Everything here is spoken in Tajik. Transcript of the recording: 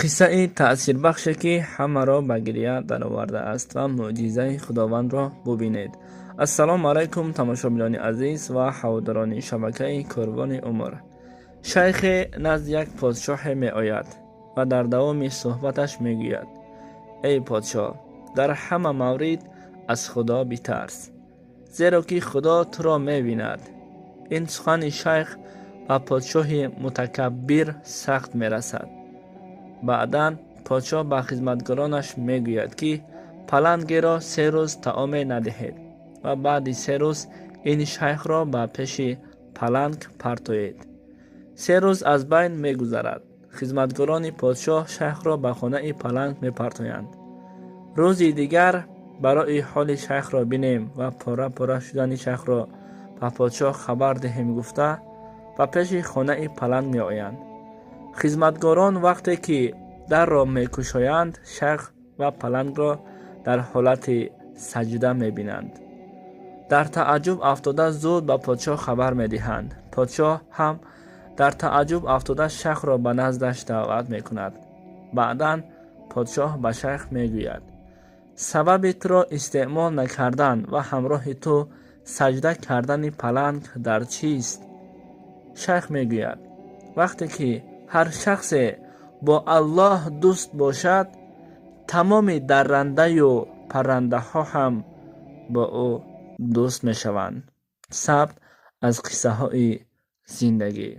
Қиссаи таъсирбахше, ки ҳамаро ба гиря даровардааст, ва мӯъҷизаи Худовандро бубинед. Ассалому алайкум, тамошобинони азиз ва ҳаводорони шабакаи Корвони умр. Шайхе назди як подшоҳе меояд ва дар давоми суҳбаташ мегӯяд: «Эй подшоҳ, дар ҳама маврид аз Худо битарс, зеро ки Худо туро мебинад». Ин сухани шайх ба подшоҳи мутакаббир сахт мерасад. Баъдан подшоҳ ба хизматгоронаш мегӯяд, ки палангеро 3 рӯз таоме надиҳед ва баъди 3 рӯз ин шайхро ба пеши паланг партоед. 3 рӯз аз байн мегузарад. Хизматгорони подшоҳ шайхро ба хонаи паланг мепартоянд. Рӯзи дигар барои ҳоли шайхро бинем ва пора пора шудани шайхро ба подшоҳ хабар диҳем гуфта, ба пеши хонаи паланг меоянд. Хизматгорон вақте ки дарро мекушоянд, шайх ва палангро дар ҳолати саҷда мебинанд. Дар тааҷҷуб афтода, зуд ба подшоҳ хабар медиҳанд. Подшоҳ ҳам дар тааҷҷуб афтода, шайхро ба наздаш даъват мекунад. Баъдан подшоҳ ба шайх мегӯяд: «Сабаби туро истеъмол накардан ва ҳамроҳи ту саҷда кардани паланг дар чист?» Шайх мегӯяд: «Вақте ки ҳар шахсе бо Аллоҳ дӯст бошад, тамоми даррандаю паррандаҳо ҳам бо ӯ дӯст мешаванд». Сабт аз қиссаҳои зиндагӣ.